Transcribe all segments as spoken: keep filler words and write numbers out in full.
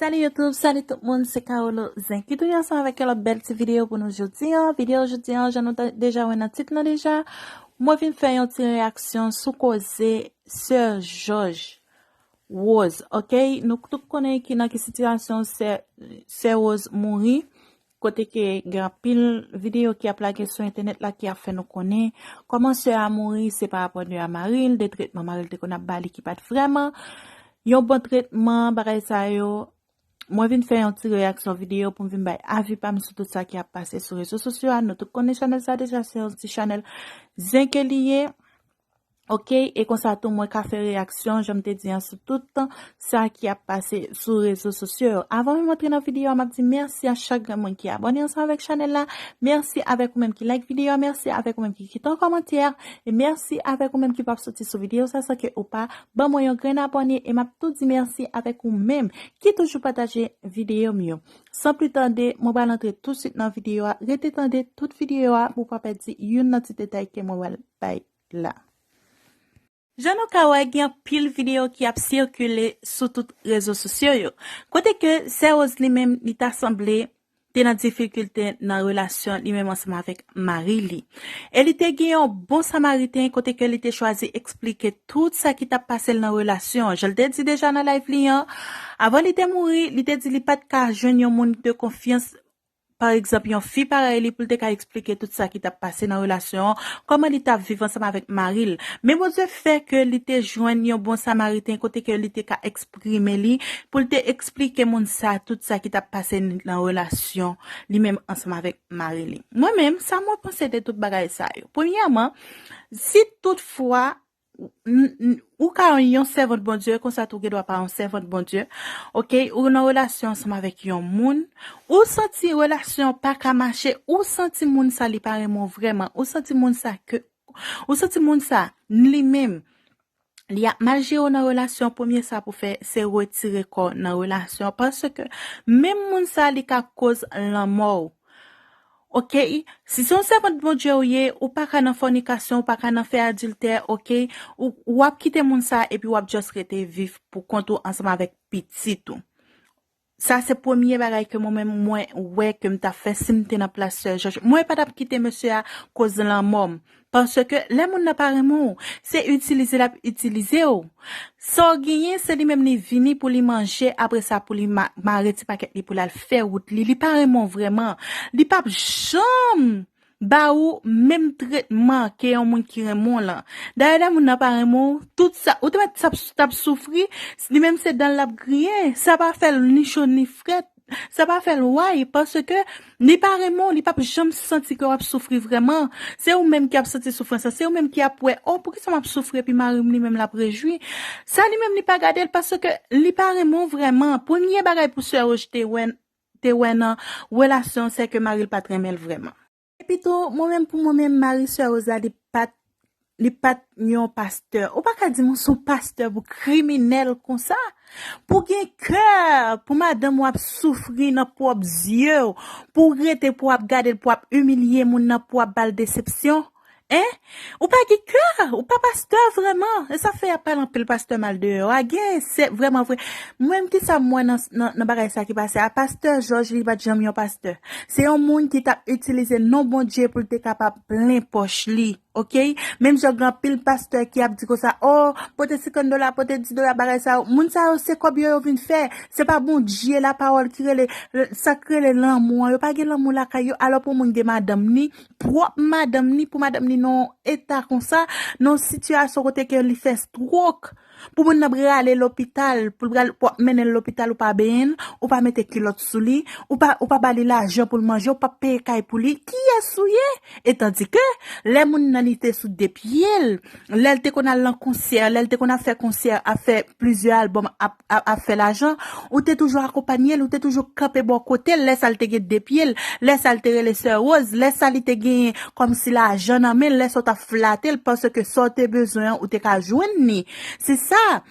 Salut YouTube, salut tout moun, se Carolo Zen ki tounen ansanm avèk yon lòt bèl ti videyo pou nou jodi an. Videyo jodi an, jan nou ta deja wè nan tit lan deja, mwen vin fè yon ti reyaksyon sou koze sè Jòj Rose, ok? Nou tout konnen ki nan ki sitiyasyon sè, sè Rose mouri, kote ke gen anpil videyo ki ap lage sou entènèt la ki ap fè nou konnen kòman sè a mouri, se pa rapò de a mari l, de tretman mari l te konn ap ba li ki pa t vrèman yon bon tretman, bagay sa yo. Mwen vin fè yon ti reyaksyon videyo pou m vin bay avi pa m sou tout sa ki ap pase sou rezo sosyo a. Nou tout konnen chanèl sa deja, se yon ti chanèl zen ke li ye. Ok, e konsa tou mwen ka fè reyaksyon, jan m te di an, sou tout sa ki ap pase sou rezo sosyo yo. Avan menm antre nan videyo a, m ap di mèsi a chak grenn moun ki abòne ansanm avèk chanèl la. Mèsi avèk ou menm ki like videyo a, mèsi avèk ou menm ki kite yon kòmantè, e mèsi avèk ou menm ki p ap soti sou videyo sa san ke ou pa ban mwen yon grenn abòne, e m ap tou di mèsi avèk ou menm ki toujou pataje videyo m yo. San pli tande, mwen pral antre tousuit nan videyo a. Rete tande tout videyo a pou w pa pèdi youn nan ti detay ke mwen pral bay la. Jan nou ka wè, gen anpil videyo ki ap sikile sou tout rezo sosyo yo. Kote ke sè Rose li menm, li ta sanble te nan difikilte nan relasyon li menm ansanm avèk mari li. E li te gen yon bon samariten kote ke li te chwazi eksplike tout sa ki t ap pase l nan relasyon an. Jan l te di deja nan live li an, avan li te mouri, li te di li pa t ka jwenn yon moun de konfyans, pa egzanp, yon fi parèy li pou l te ka eksplike tout sa ki t ap pase nan relasyon an, kòman li t ap viv ansanm avèk mari l. Men Bondye fè ke li te jwenn yon bon samariten kote ke li te ka eksprime li, pou l te eksplike moun sa tout sa ki t ap pase nan relasyon li menm ansanm avèk mari li. Mwen menm, sa mwen panse de tout bagay sa yo. Premyèman, si toutfwa n- n- ou ka yon sèvant Bondye, konsa tou gen dwa pa yon sèvant Bondye, ok, ou nan relasyon ansanm avèk yon moun, ou santi relasyon pa ka mache, ou santi moun sa li pa renmen w vrèman, ou santi moun sa ke, ou santi moun sa li menm, li ap mal jere w nan relasyon, premye sa pou fè, se retire kò w nan relasyon, paske menm moun sa li ka koz lanmò w. Ok, si se yon sèvant Bondye ou ye, ou pa ka nan fònikasyon, ou pa ka nan fè adiltè, ok, ou, w ap kite moun sa epi w ap just rete viv pou kont ou ansanm avèk pitit ou. Sa se premye bagay ke mwen menm mwen wè ke m t ap fè si m te nan plas sè Jòj. Mwen pa t ap kite mesye a koz lanmò m. Paske lè moun nan pa renmen w, se itilize l ap itilize w. Sa w genyen, se li menm li vini pou li manje, apre sa pou li ma- mare ti pakèt li pou l al fè wout li. Li pa renmen w vrèman. Li p ap janm ba ou menm tretman ke yon moun ki renmen w lan. Dayè, lè moun nan pa renmen w, tout sa, ou te mèt t ap, t ap soufri, li menm se dan l l ap griyen. Sa pa fè l ni cho ni frèt. Sa pa fè l way, paske li pa renmen w, li p ap janm santi ke w ap soufri vrèman. Se ou menm ki ap santi soufrans lan, se ou menm ki ap wè, oh, poukisa m ap soufri epi mari m li menm l ap rejwi? Sa li menm li pa gade l, paske li pa renmen w vrèman. Premye bagay pou sè Rose te wè, te wè nan relasyon, se ke mari l pa t renmen l vrèman. Epi tou, mwen menm pou mwen menm, mari sè Rose la, li pa t, li pa t yon pastè. Ou pa ka di m ou se yon pastè pou kriminèl konsa. Pou gen kè, pou madanm w ap soufri nan pwòp zye w, pou w rete pou w ap gade l, pou w ap imilye moun nan, pou w ap ba l desepsyon. Hein? Ou pa gen kè, ou pa pastè vrèman. E sa fè y ap pale anpil pastè mal deyò a. Gen, se vrèman vre. Mwen menm, kisa m wè nan, nan, nan bagay sa ki pase a? Pastè Jòj, li pa t janm yon pastè. Se yon moun ki t ap itilize non Bondye pou l te kapab plen pòch li. Ok? Menm jan gen anpil pastè ki ap di konsa, oh, pote senkant dola, pote dis dola, bagay sa yo. Moun sa yo, se kòb yo yo vin fè. Se pa Bondye, lapawòl ki rele, sa k rele lanmou an. Yo pa gen lanmou lakay yo. Alò pou moun gen madanm ni, pwòp madanm ni, pou madanm ni nan yon eta konsa, nan yon sitiyasyon kote ke li fè stwok, pou moun nan prale lopital, pou l pral, pou w ap mennen l lopital, ou pa benyen l, ou pa mete kilòt sou li, ou pa, ou pa ba li lajan pou l manje, ou pa peye kay pou li. Kiyès ou ye? E tandike, lè moun nan li te sou de pye l, lè l te konn al nan konsyè, lè l te konn ap fè konsyè, ap fè plizyè albòm, ap, ap, ap fè lajan, ou te toujou akonpanye l, ou te toujou kanpe bò kote l, lè sa l te gen de pye l, lè sa l te rele sè Rose, lè sa li te genyen kòmsi lajan nan men l, lè sa w t ap flate l, paske sa w te bezwen an, ou te ka jwenn li. Se sa.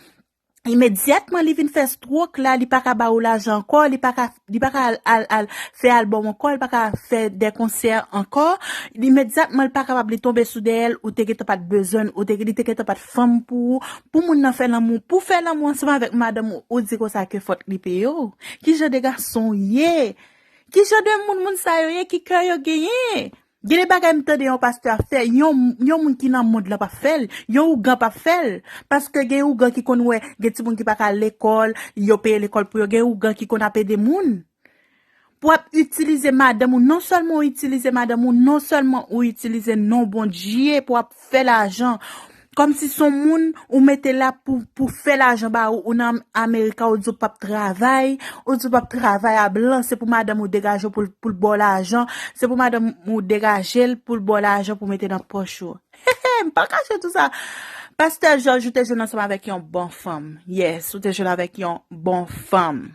Imedyatman li vin fè stroke la, li pa ka ba ou lajan ankò, li pa ka, li pa ka al, al, al fè album ankò, li pa ka fè de konsè ankò. Imedyatman li pa kapab, li tonbe sou dèyè l, ou te gentan pa t bezwen l, ou te, li te gentan pa t fanm pou ou. Pou moun nan fè lanmou, pou fè lanmou ansanm avèk madanm ou, ou di konsa ke fòk li peye w. Ki jan de gason w ye? Ki jan de moun moun sa yo ye? Ki kè yo genyen? Gen de bagay m tande yon pastè ap fè, yon, yon moun ki nan mond lan p ap fè l, yon ougan p ap fè l. Paske gen ougan ki konn wè, gen timoun ki pa ka al lekòl, yo peye lekòl pou yo, gen ougan ki konn ap ede moun. Pou ap itilize madanm ou, non sèlman ou itilize madanm ou, non sèlman ou itilize non Bondye pou ap fè lajan. Kòmsi se yon moun ou mete la pou, pou fè lajan ba ou, ou nan Amerika, ou di w p ap travay, ou di w p ap travay a blan, se pou madanm ou degaje w pou, pou l ba w lajan, se pou madanm ou degaje l pou l ba w lajan pou mete nan pòch ou. M pa kache tou sa. Pastè Jòj, ou te jwenn ansanm avèk yon bon fanm. Yes, ou te jwenn avèk yon bon fanm.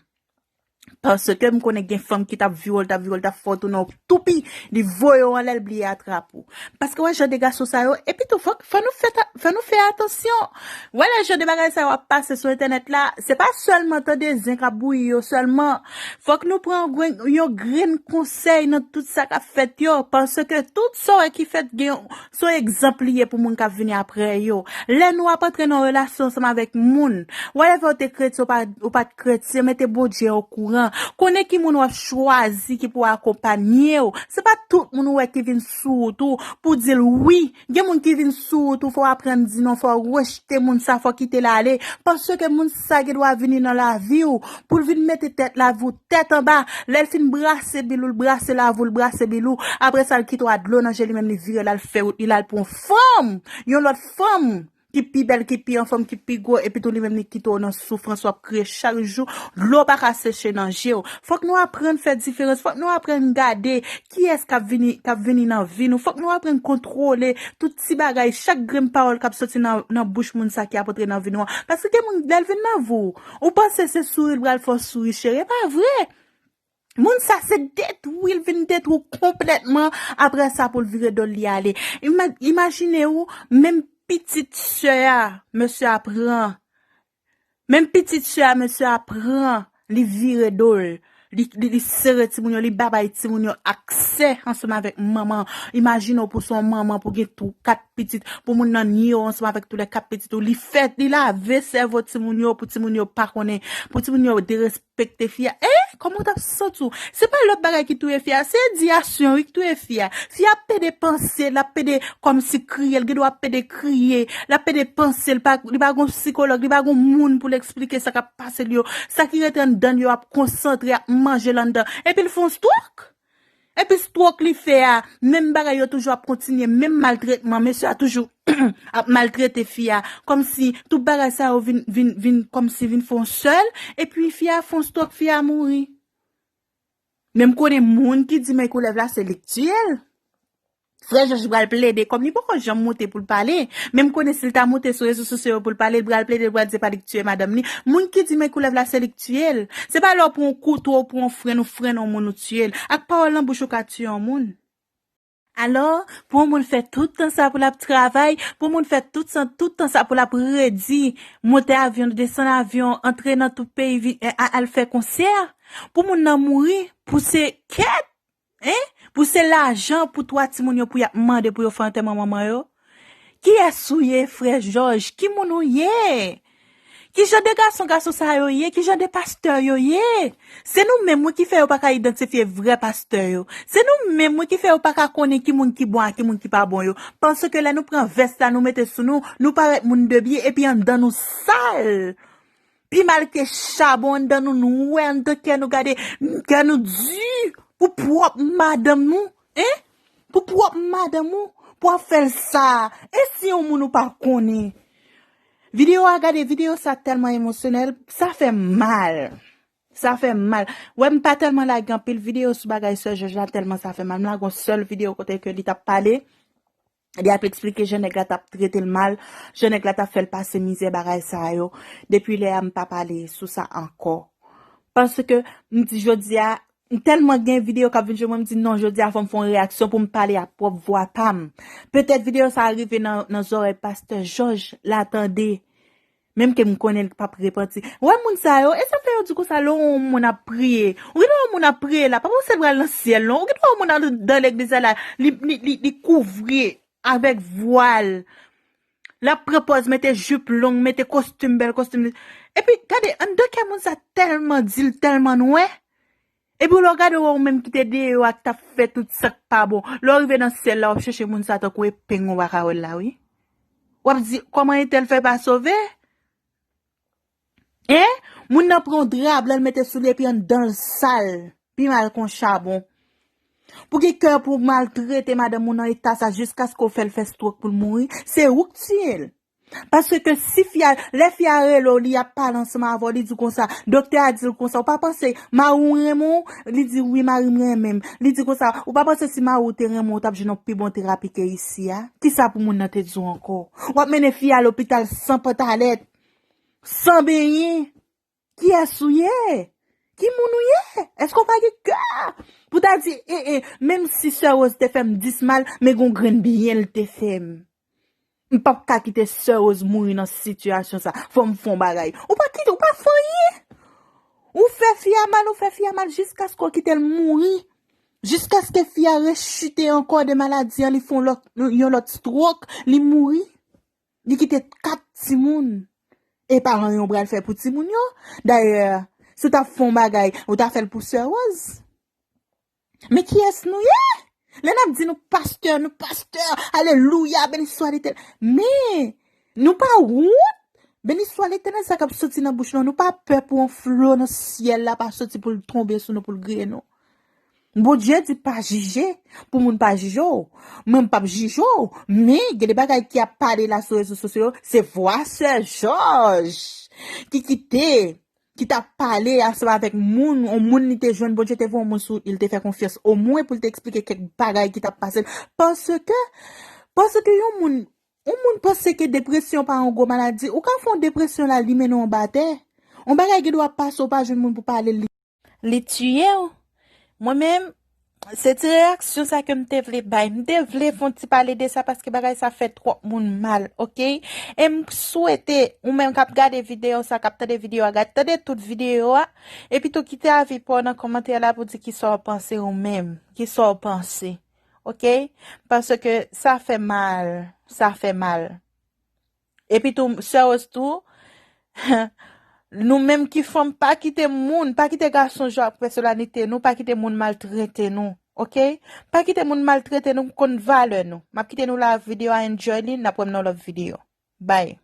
Paske m konnen gen fanm ki t ap vire w, t ap vire w, t ap fè w tounen w toupi, li voye w anlè, l bliye atrap ou. Paske w wè jan de gason sa yo, epi tou fòk, fò nou fè, fò nou fè atansyon. W wè lè jan de bagay sa yo ap pase sou entènèt la, se pa sèlman tande zen k ap bouyi yo sèlman. Fòk nou pran yon grenn, yon grenn konsèy nan tout sa k ap fèt yo, paske tout sa w wè ki fèt gen, se yon egzanp li ye pou moun k ap vini apre yo. Lè nou ap antre nan relasyon ansanm avèk moun, whatever w te kretyen, ou pa, ou pa t kretyen, mete Bondye okouran. Konnen ki moun w ap chwazi ki pou akonpanye w. Se pa tout moun ou wè ki vin sou wout ou pou di l wi. Gen moun ki vin sou wout ou, fò w aprann di non, fò w rejte moun sa, fò w kite l ale. Paske moun sa gen dwa vini nan lavi w pou l vin mete tèt lavi w tèt anba. Lè l fin brase bil ou, l brase lavi w, l brase bil ou. Apre sa, l kite w a dlo nan je, li menm li vire l al fè wout li, l al pran yon fanm, yon lòt fanm ki pi bèl, ki pi anfòm, ki pi gwo, epi tou li menm li kite w nan soufrans, w ap kriye chak jou, dlo pa ka seche nan je w. Fòk nou aprann fè diferans, fòk nou aprann gade kiyès k ap vini, k ap vini nan vi nou, fòk nou aprann kontwole tout ti bagay, chak grenn pawòl k ap soti nan, nan bouch moun sa ki ap antre nan vi nou an. Paske gen moun, lè l vin nan vi w, ou panse se souri l pral fè w souri, cheri, e pa vre. Moun sa se detwi, l vin detwi w konplètman. Apre sa, pou l vire do l, li ale. Ima-, imajine w, menm pitit sè a, mesye a pran. Menm pitit sè a, mesye a pran. Li vire do l. Li, li, li sere timoun yo, li pa bay timoun yo aksè ansanm avèk manman. Imajine w pou se yon manman, pou gen tou kat pitit, pou moun nan nye w ansanm avèk toulè kat pitit ou. Li fè, li lave sèvo timoun yo, pou timoun yo pa konnen, pou timoun yo derespekte fi a. E, kòman w t ap santi w? Se pa lòt bagay ki touye fi a, se ediyasyon wi ki touye fi a. Fi a ap pede panse, l ap pede kòmsi kriye, l gen dwa ap pede kriye, l ap pede panse, l pa, li pa gon sikològ, li pa gon moun pou l eksplike sa k ap pase l yo. Sa ki rete anndan l yo ap konsantre, ap manje l anndan. Epi l fè yon stwok. Epi stwok li fè a, menm bagay yo toujou ap kontinye, menm maltretman, mesye a toujou ap maltrete fi a, kòmsi tout bagay sa yo vin, vin, vin, kòmsi vin fè yon sèl, epi fi a fè yon stwok, fi a mouri. Men m konnen moun ki di men koulèv la se li k tiye l. Frè Jòj pral plede, kòm li poko janm moute pou l pale, men m konnen si l ta moute sou rezo sosyo yo pou l pale, li pral plede, li pral di se pa li k tiye madanm li. Moun ki di men koulèv la se li k tiye l. Se pa lè w pran yon kouto, ou pran yon frenn, ou frennen yon moun, ou tiye l. Ak pawòl nan bouch ou ka tiye yon moun. Alò, pou yon moun fè tout tan sa pou l ap travay, pou yon moun fè tout sa, tout tan sa pou l ap redi, monte avyon, desann avyon, antre nan tout peyi, vi-, a, al fè konsè, pou moun nan mouri, pou se kèt, en? Pou se lajan pou twa timoun yo pou y ap mande pou yo fè antèman manman yo? Kiyès ou ye, frè Jòj? Ki moun ou ye? Ki jan de gason gason sa yo ye? Ki jan de pastè yo ye? Se nou menm wi ki fè yo pa ka idantifye vrè pastè yo. Se nou menm wi ki fè yo pa ka konnen ki moun ki bon ak ki moun ki pa bon yo. Paske lè nou pran vès la, nou mete sou nou, nou parèt moun de byen, epi anndan nou sal. Pi mal ke chabon, anndan nou nwè, anndan kè nou gade, kè nou di pou pwòp madanm nou, en? Pou pwòp madanm ou, pou ap fè l sa. E si yon moun ou pa konnen? Videyo a, gade, videyo sa tèlman emosyonèl, sa fè mal. Sa fè mal. Wè, m pa tèlman lage anpil videyo sou bagay sè Jòj la, tèlman sa fè mal. M lage yon sèl videyo kote ke li t ap pale. Li ap eksplike jan nèg la t ap trete l mal, jan nèg la t ap fè l pase mizè, bagay sa yo. Depi lè a, m pa pale sou sa ankò. Paske m di jodi a, m tèlman gen videyo k ap vin jwe mwen, m di non, jodi a fò m fè yon reyaksyon pou m pale ak pwòp vwa pa m. Petèt videyo sa a rive nan, nan zòrèy pastè Jòj, l a tande. Menm ke m konnen l p ap repanti. Wè moun sa yo, e sa fè yo di konsa, lè yon moun ap priye. Ou gen yon moun ap priye la, pa panse l pral nan syèl non. Ou gen yon moun nan, nan legliz la, li, li, li, li kouvri avèk vwal. L ap pran pòz, mete jip long, mete kostim, bèl kostim. Epi, gade, anndan kè moun sa tèlman di l, tèlman nwè. Epi lè w gade w, ou menm ki te deyò a, k t ap fè tout sa k pa bon. Lè w rive nan syèl la, w ap chèche moun sa tankou epeng ou pa ka wè l la, wi. W ap di, kòman entèl fè pa sove? Hein? Moun nan pran yon dra blan, l mete sou li epi anndan l sal. Pi mal k yon chabon. Pou gen kè pou maltrete madanm ou nan eta sa jiskaske w fè l fè stroke pou l mouri, se ou k tiye l. Paske si fi a, lè fi a rele w, li ap pale ansanm avè w, li di w konsa, doktè a di l konsa, ou pa panse mari w renmen w? Li di, wi, mari m renmen m. Li di konsa, ou pa panse si mari w te renmen w, ou t ap jwenn yon pi bon terapi ke isi a? Kisa pou moun nan te di w ankò? W ap mennen fi a lopital san pantalèt, san benyen. Kiyès ou ye? Ki moun ou ye? Èske w pa gen kè pou ta di, e, e, menm si sè Rose te fè m dis mal, men gon grenn byen l te fè m. M p ap ka kite sè Rose mouri nan sitiyasyon sa. Fò m fè yon bagay. Ou pa kite, ou pa fè anyen. Ou fè fi a mal, ou fè fi a mal jiskaske w kite l mouri. Jiskaske fi a rechite ankò de maladi an, li fè yon lòt, yon lòt stroke, li mouri. Li kite kat timoun. E pa anyen w pral fè pou timoun yo. Dayè, si w t ap fè yon bagay, ou ta fè l pou sè Rose. Men kiyès nou ye? Lè n ap di nou pastè, nou pastè, alelouya, beni swa Letènèl. Men, nou pa wont? Beni swa Letènèl, sa k ap soti nan bouch nou, nou pa pè pou yon flo nan syèl la pa soti pou l tonbe sou nou, pou l griye nou. Bondye di pa jije, pou moun pa jije w. Mwen m p ap jije w, men gen de bagay ki ap pale la sou rezo sosyo yo, se vwa sè Jòj ki kite, ki t ap pale ansanm avèk moun, yon moun li te jwenn, Bondye te voye yon moun sou wout li, li te fè konfyans omwen pou l te eksplike kèk bagay ki t ap pase l. Paske, paske yon moun, yon moun panse ke depresyon pa yon gwo maladi, ou ka fè yon depresyon la, li mennen w anba tè. Yon bagay gen dwa pase, ou pa jwenn moun pou pale l, li tuye w. Mwen menm, se ti reyaksyon sa ke m te vle bay. M te vle fè yon ti pale de sa paske bagay sa fè twòp moun mal, oke? E m swete, ou menm k ap gade videyo sa, k ap tande videyo a, gade, tande tout videyo a, epi tou kite avi pa w nan kòmantè la pou di kisa w panse ou menm, kisa w panse, oke? Paske sa fè mal, sa fè mal. Epi tou, sè Rose tou, nou menm ki fanm, pa kite moun, pa kite gason jwe ak pèsonalite nou, pa kite moun maltrete nou, oke? Pa kite moun maltrete nou, konn valè nou. M ap kite nou la, videyo a, enjoy li, n ap wè m nan lòt videyo. Bye.